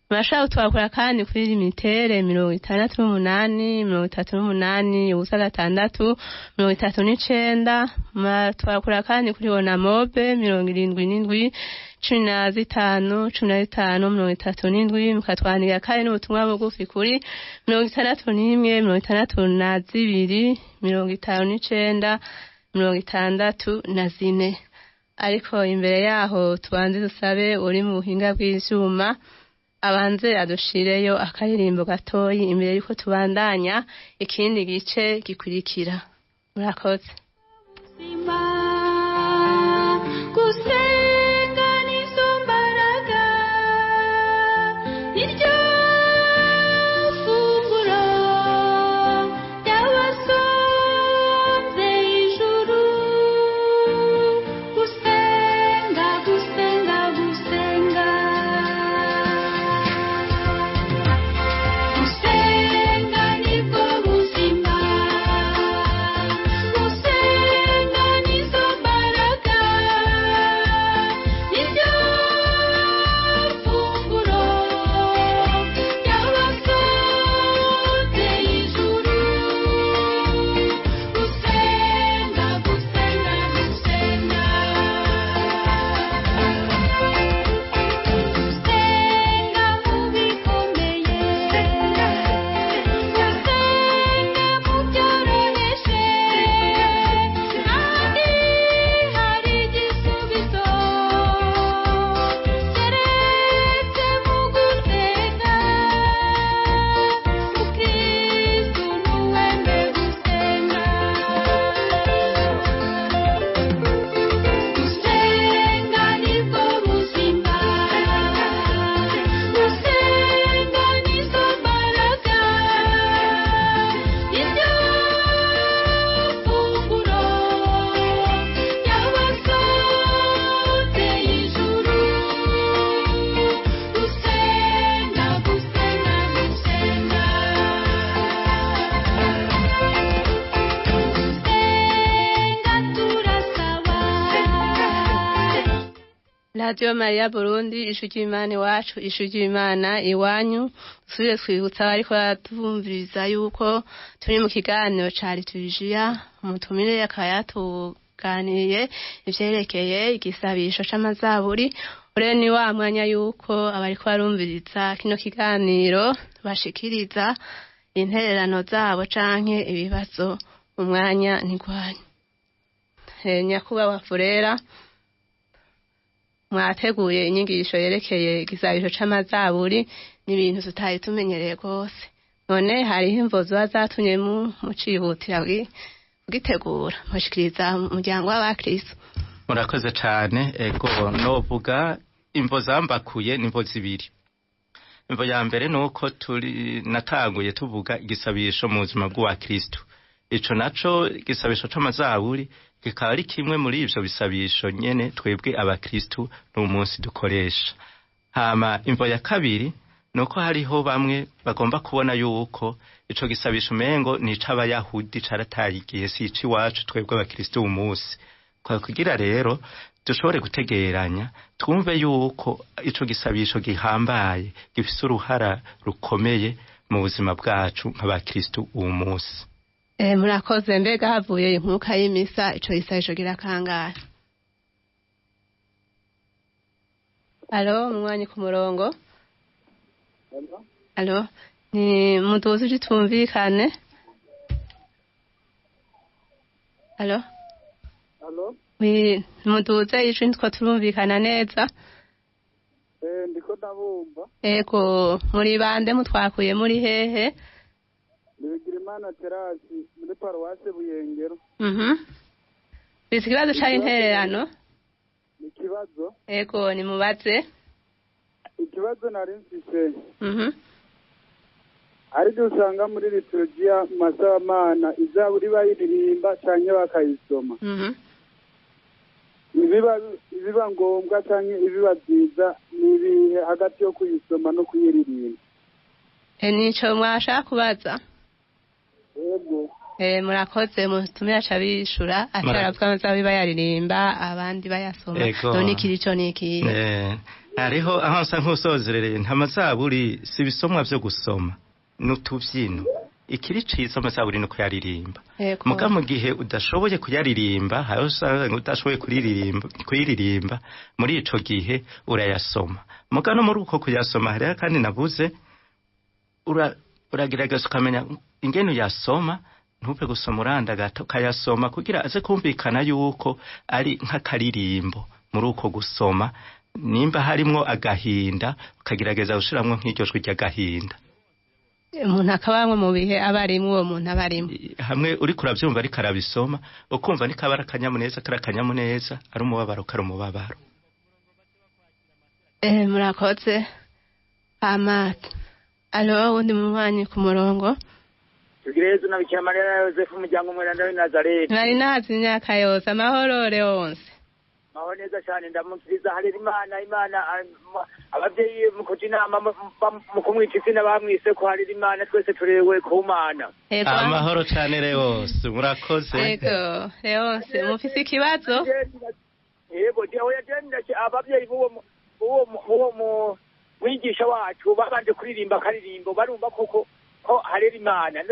Speaker 3: Murashobora kutwakura kandi kuri limitere 68 38 06 39. Muratwakura kandi kuri Onamobe 77 15 15 37. Mukatwandikira kandi n'ubutumwa bugufi kuri 61 62 59 64. Ariko imbere yaho tubanze dusabe uri mu buhinga bw'ivyuma abanze adushireyo akaririmbo gatoyi imbere yuko tubandanya ikindi gice gikurikira. Murakoze.
Speaker 1: Gusenga nizo mbaraga, niryo funguro ry'abasonze ijuru. Gusenga, gusenga, gusenga, gusenga nibwo buzima, gusenga nizo mbaraga, niryo funguro ry'abasonze ijuru. Gusenga, gusenga, gusenga, gusenga mu bikomeye, gusenga mu byoroheje, kandi hari igisubizo keretse mu gusenga. Mukristu ntuwembe gusenga. Gusenga nibwo buzima, gusenga nizo mbaraga, niryo funguro ry'abasonze ijuru. Gusenga, gusenga, gusenga, gusenga turasaba.
Speaker 3: Radiyo Mariya Burundi, ijwi ry'Imana iwacu, ijwi ry'Imana iwanyu. Dusubire twibutsa abariko baratwumviriza yuko turi mu kiganiro ca liturujia. Umutumire akaba yatuganiriye ivyerekeye igisabisho c'amazaburi. Ure ni wa mwanya yuko abariko barumviriza kino kiganiro bashikiriza intererano zabo canke ibibazo. Umwanya ntigwanyu. Nyakubahwa Furera, mwateguye inyigisho yerekeye igisabisho c'amazaburi, n'ibintu tutari tumenyereye rwose. None hariho imvo ziba zatumye mucihutira kugitegura mushikiriza umuryango w'abakristo?
Speaker 4: Murakoze cane. Ego, novuga imvo zambakuye n'imvo zibiri. Imvo ya mbere nuko turi natanguye tuvuga igisabisho mu buzima bw'uwa Kristo. Ico naco igisabisho c'amazaburi kikaba ari kimwe muri ivyo bisabisho nyene twebwe abakristu n'umunsi dukoresha. Hama imvo ya kabiri nuko hariho bamwe bagomba kubona yuko ico gisabisho umengo ni ic'abayahudi, carataye igihe, si ic'iwacu twebwe abakristu uwu munsi. Kwa kugira rero dushobore gutegeranya, twumve yuko ico gisabisho gihambaye, gifise uruhara rukomeye mu buzima bwacu nk'abakristu uwu munsi.
Speaker 3: Murakoze. Mbega havuye inkuka y'imisa, ico gisabisho gira kangahe? Alo, umwanyi ku murongo. Alo, ni muduze uje twumvikane. Alo,
Speaker 5: Alo,
Speaker 3: wi muduze ijwi nitwo turumvikana neza.
Speaker 5: Ndiko ndabumva.
Speaker 3: Ego, muri bande, mutwakuye muri hehe?
Speaker 5: Nibigirimana Terasi muri paruwase Buyengero.
Speaker 3: Bise ikibazo cari intererano?
Speaker 5: Ni ikibazo.
Speaker 3: Ego, nimubaze.
Speaker 5: Ikibazo nari mfise, ariko usanga muri liturgiya mu masahamana izaburi bayiririmba canke bakayisoma. Ibiba ngombwa canke ibiba vyiza ni ibihe hagati yo kuyisoma no kuyiririmba?
Speaker 3: Nico mwashaka kubaza?
Speaker 5: Yego.
Speaker 3: Murakoze, mutumira aca bishura ataravuga amazabi bayaririmba abandi bayasoma.
Speaker 4: Ego.
Speaker 3: None ikiri co niki?
Speaker 4: Hariho aho nsa nk'usozerereye, nta mazaburi si ibisomwa vyo gusoma n'utuvyino. Ikiri ciza amazaburi ni kuyaririmba.
Speaker 3: Ego.
Speaker 4: Muga mu gihe udashoboye kuyaririmba, hariho usanga udashoboye kuyiririmba, muri ico gihe urayasoma. Muga no muri uko kuyasoma hariho kandi navuze, uragerageza ukamenya ingene uyasoma, ntupe gusoma urandagata, ukayasoma kugira aze kumvikana yuko ari nk'akaririmbo. Muri uko gusoma nimba harimwo agahinda, ukagerageza gushiramwo nk'iryo jwi ry'agahinda.
Speaker 3: Umuntu akabamwe mu bihe aba arimwo, uwo muntu aba arimwo.
Speaker 4: Hamwe uriko uravyumva ariko arabisoma, ukumva ni kaba ari akanyamuneza, kari akanyamuneza, ari umubabaro, kari umubabaro.
Speaker 3: Murakoze. Amata. Alo, wundi munywanyi ku murongo.
Speaker 6: Tugire Yezu na Bikira Mariya na Yozefu, umuryango mweranda w'i Nazareti.
Speaker 3: Nari nazi imyaka yose, amahoro Leonce.
Speaker 6: Maho neza cyane, ndamukiriza harera Imana Imana abavyeyi mu kuja inama mu kumwita izina bamwise ko harera Imana, twese turewe ku Mana.
Speaker 3: Ego.
Speaker 4: Amahoro cane Leonce, murakoze.
Speaker 3: Ego, Leonce, mufise ikibazo?
Speaker 6: Yego, jewe yagenda abavyeyi b'uwo mwigisha wacu babanje kuririmba akaririmbo, barumva koko ko harera Imana.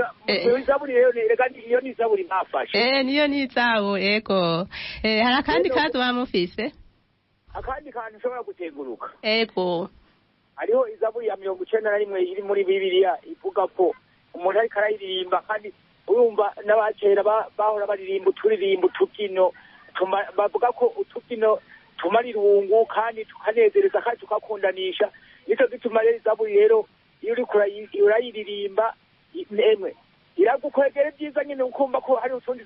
Speaker 6: Izaburi rero rega iyo ni izaburi bafashe.
Speaker 3: Niyo ni izabu, ego. Hari akandi kazo bamufise?
Speaker 6: Akandi kantu ushobora guteguruka.
Speaker 3: Ego.
Speaker 6: Hariho izaburi ya 91 iri muri Bibiliya ivuga ko umuntu ariko arayiririmba, kandi urumva n'abakera bahora baririmba uturirimbo utubyino, bavuga ko utubyino tumara irungu kandi tukanezereza kandi tukakundanisha. Nico gituma rero izaburi rero iyo uriko urayiririmba, emwe iragukwegera ibyiza nyine, ukumva ko hari utundi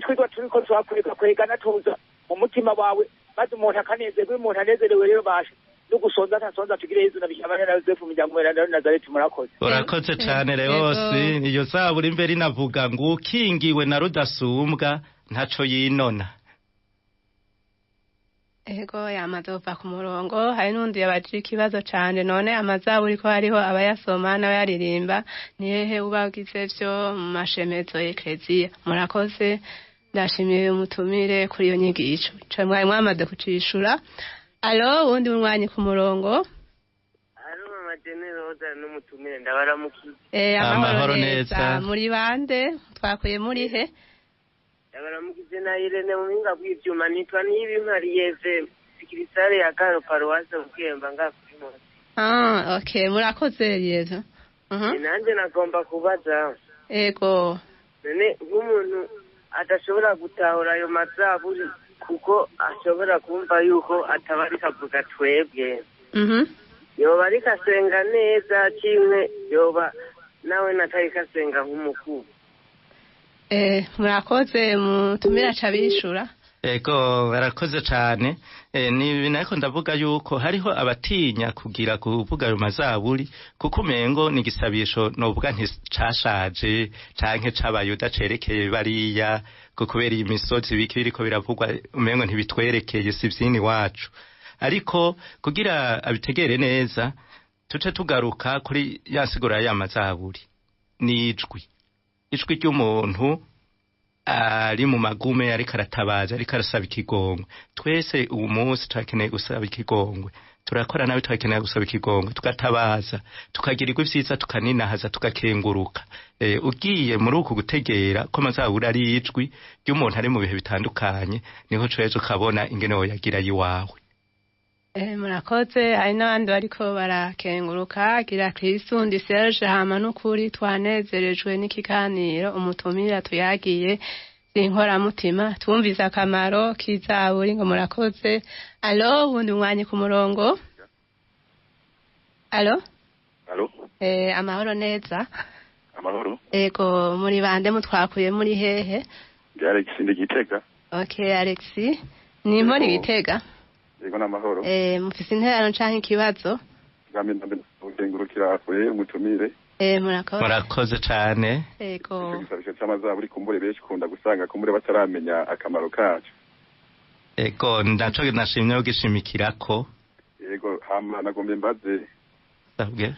Speaker 6: twigwa turiko turakwega kwegana tuza mu mutima wawe, maze umuntu akanezerwa. Iyo umuntu anezerewe rero basha no gusonza ntasonza. Tugire Yezu na Bikira Mariya na Yozefu, umuryango mweranda w'i Nazareti. Murakoze.
Speaker 4: Urakoze cane Leonce. Iyo zaburi mbere inavuga ngo ukingiwe na rudasumbwa ntaco yinona.
Speaker 3: Ego, yamaze kuva ku murongo. Hari n'undi yabajije ikibazo cane, none amazaburi ko hariho abayasoma n'abayaririmba, ni hehe uba ugize vyo mu mashemezo y'ekleziya? Murakoze, ndashimiye umutumire kuri iyo nyigisho. Ico mwari mwamaze kucishura. Alo, wundi munywanyi ku murongo.
Speaker 7: Alo, mama Generoza n'umutumire, ndabaramukiye.
Speaker 4: Amahoro neza.
Speaker 3: Muri bande, twakuye muri he?
Speaker 7: Ndabaramukize na Irene mu buhinga bw'ivyuma, nitwa Niyibimpariye sikirisare ya Garo, paruwase Bukemba, ngaha kuri Mose.
Speaker 3: Ah, okay, murakoze Yezu.
Speaker 7: Nanjye nagomba kubaza.
Speaker 3: Ego.
Speaker 7: None nk'umuntu adashobora gutahura ayo mazaburi, kuko ashobora kumva yuko ataba ariko avuga twebwe, yoba ariko asenga neza kimwe yoba nawe natariko asenga nk'umukuru?
Speaker 3: Murakoze, mutumira aca bishura.
Speaker 4: Ego, barakoze cane. Ni nariko ndavuga yuko hariho abatinya kugira kuvuga ayo mazaburi, kuko umengo ni igisabisho novuga nticashaje canke c'abayuda cerekeye bariya, ko kubera iyi misozi biki biriko biravugwa umengo ntibitwerekeye, si vyini wacu. Ariko kugira abitegere neza, tuce tugaruka kuri ya nsiguro ya mazaburi. Ni ijwi. Ijwi ry'umuntu ari mu magume, ariko aratabaza, ariko arasaba ikigongwe. Twese uwu munsi turakeneye gusaba ikigongwe, turakora nabi, turakeneye gusaba ikigongwe, tugatabaza, tukagirirwa ivyiza, tukaninahaza, tugakenguruka. Ugiye muri uku gutegera ko amazaburi ari ijwi ry'umuntu ari mu bihe bitandukanye, niho coheza ukabona ingene woyagira yiwawe.
Speaker 3: Murakoze. Hari n'abandi bariko barakenguruka. Gira Kristu, ndi Serge, hama n'ukuri twanezerejwe n'ikiganiro umutumira tuyagiye inkoramutima, twumvise akamaro k'izaburi, ngo murakoze. Alo, wundi mwanya ku murongo. Alo.
Speaker 8: Alo.
Speaker 3: Amahoro neza.
Speaker 8: Amahoro.
Speaker 3: Ego, muri bande, mutwakuye muri hehe?
Speaker 8: Ndi Alex, ndi Gitega.
Speaker 3: Okay, Alex, ni muri Gitega.
Speaker 8: Yego, n'amahoro.
Speaker 3: Mufise intererano canke ikibazo?
Speaker 8: Ngambe ndambe gukengurukira kure umutumire.
Speaker 3: Murakoze.
Speaker 4: Murakoze cane.
Speaker 3: Ego.
Speaker 8: Igisabisho c'amazaburi kumbure benshi kunda gusanga kumbure bataramenya akamaro kaco.
Speaker 4: Ego, ndaco nashimye gishimikirako.
Speaker 8: Yego, hama nagombe mbaze.
Speaker 4: Sabwe.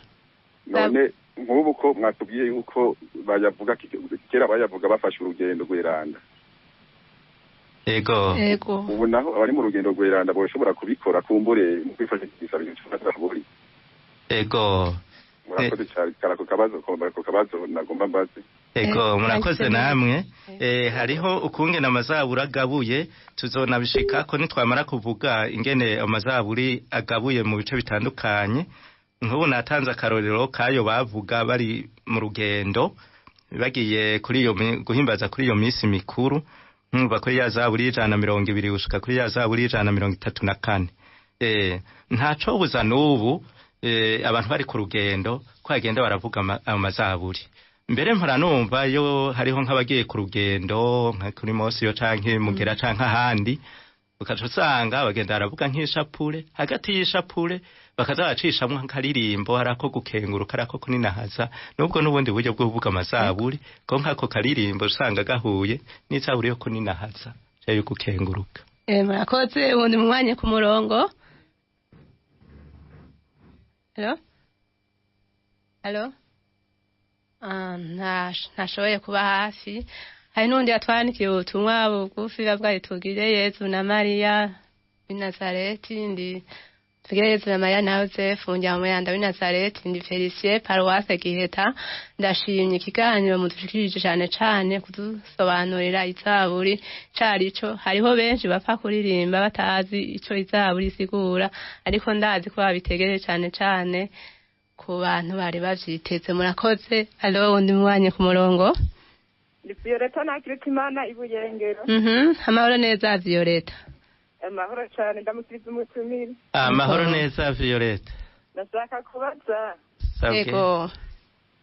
Speaker 8: None nk'ubu ko mwatubwiye yuko bayavuga kera bayavuga bafashe urugendo rweranda.
Speaker 4: Ego.
Speaker 3: Ego.
Speaker 8: Ubu naho abari mu rugendo rweranda boshobora kubikora kumbure mu kwifashisha igisabisho c'amazaburi.
Speaker 4: Ego.
Speaker 8: Murakoze cyane, karako kabazo ko kabazo nagomba mbaze.
Speaker 4: Ego, murakoze namwe. Hariho ukungene amazaburi agabuye, tuzonabishikako nitwamara kuvuga ingene amazaburi agabuye mu bice bitandukanye. Nk'ubu natanze akarorero kayo bavuga bari mu rugendo bagiye kuri iyo guhimbaza kuri iyo minsi mikuru, nkumva kuri ya zaburi 120 gushika kuri ya zaburi 134. Ntaco buza n'ubu abantu bari ku rugendo ko bagenda baravuga amazaburi. Mbere mpora numva yo hariho nk'abagiye ku rugendo nka kuri Mosiyo canke Mugera canke ahandi, ukaca usanga bagenda baravuga nk'ishapure, hagati y'ishapure bakaza bacishamwo nk'akaririmbo, harako gukenguruka, harako kuninahaza, nubwo n'ubundi buryo bwo kuvuga amazaburi, ko nk'ako karirimbo usanga gahuye n'izaburi yo kuninahaza canke yo gukenguruka.
Speaker 3: Murakoze. Ubundi mwanya ku murongo. Alo? Alo? Ntashoboye kuba hafi. Hari n'undi yatwandikiye ubutumwa bugufi bavuga tugire Yezu na Mariya w'i Nazareti, ndi tugire Yezu na Mariya na Yozefu, njya mu Muyanda w'i Nazareti, ndi Felicien, paruwase Giheta. Ndashimye ikiganiro mudushikirije, cane cane kudusobanurira izaburi carico. Hariho benshi bapfa kuririmba batazi ico izaburi isigura, ariko ndazi ko babitegereje cane cane ku bantu bari bavyiteze. Murakoze. Alo, wundi mwanya ku murongo.
Speaker 9: Ni Violeta Ntakirutimana Ibuyengero.
Speaker 3: Amahoro neza, Violeta.
Speaker 9: Amahoro cyane, ndamukiriza umutumire.
Speaker 4: Amahoro neza, Violeta.
Speaker 9: Ndashaka kubaza.
Speaker 3: Yego.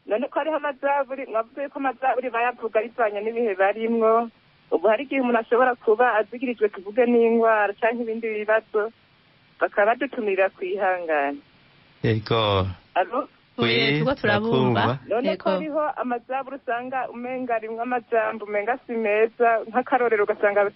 Speaker 9: None ko hariho amazaburi, mwavuze ko amazaburi bayavuga bivanye n'ibihe barimwo. Ubu hari igihe umuntu ashobora kuba azigirijwe tuvuge n'indwara canke ibindi bibazo, bakaba badutumirira kwihangana.
Speaker 4: Yego.
Speaker 9: Alo?
Speaker 3: Tuko turabumva.
Speaker 9: None ko hariho amazaburi usanga umenga arimwo amajambo umenga si meza, nk'akarorero ugasanga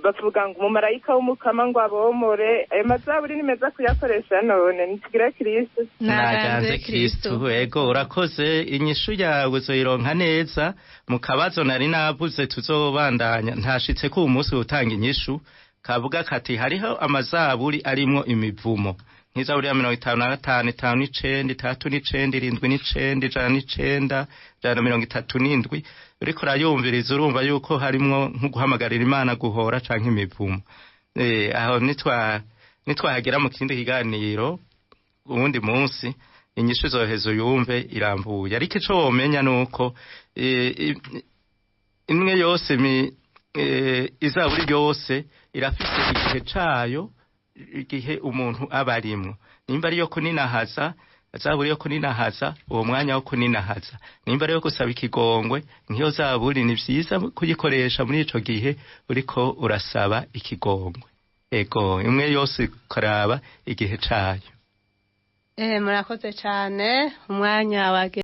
Speaker 9: bavuga ngo umumarayika w'umukama ngo abomore. Ayo mazaburi ni meza kuyakoresha none? Nitugire Kristu.
Speaker 4: Naganze Kristu. Ego, urakoze. Inyishu yawe uzoyironka neza mu kabazo nari navuze tuzobandanya. Ntashitse ko umunsi utanga inyishu kavuga kati hariho amazaburi arimwo imivumo nk'izaburi ya 55, 59, 39, 79, 109, 137. Uriko urayumviriza urumva yuko harimwo nko guhamagarira Imana guhora canke imivumo. Aho nitwahagera mu kindi kiganiro uwundi munsi, inyishu izoheza uyumve irambuye. Ariko ico womenya nuko imwe yose izaburi yose irafise igihe cayo, igihe umuntu aba arimwo. Nimba ariyo kuninahaza, zaburi yo kuninahaza, uwo mwanya wo kuninahaza. Nimba ariyo gusaba ikigongwe, nk'iyo zaburi ni vyiza kuyikoresha muri ico gihe uriko urasaba ikigongwe. Ego, imwe yose ukaraba igihe cayo.
Speaker 3: Murakoze cane. Umwanya wage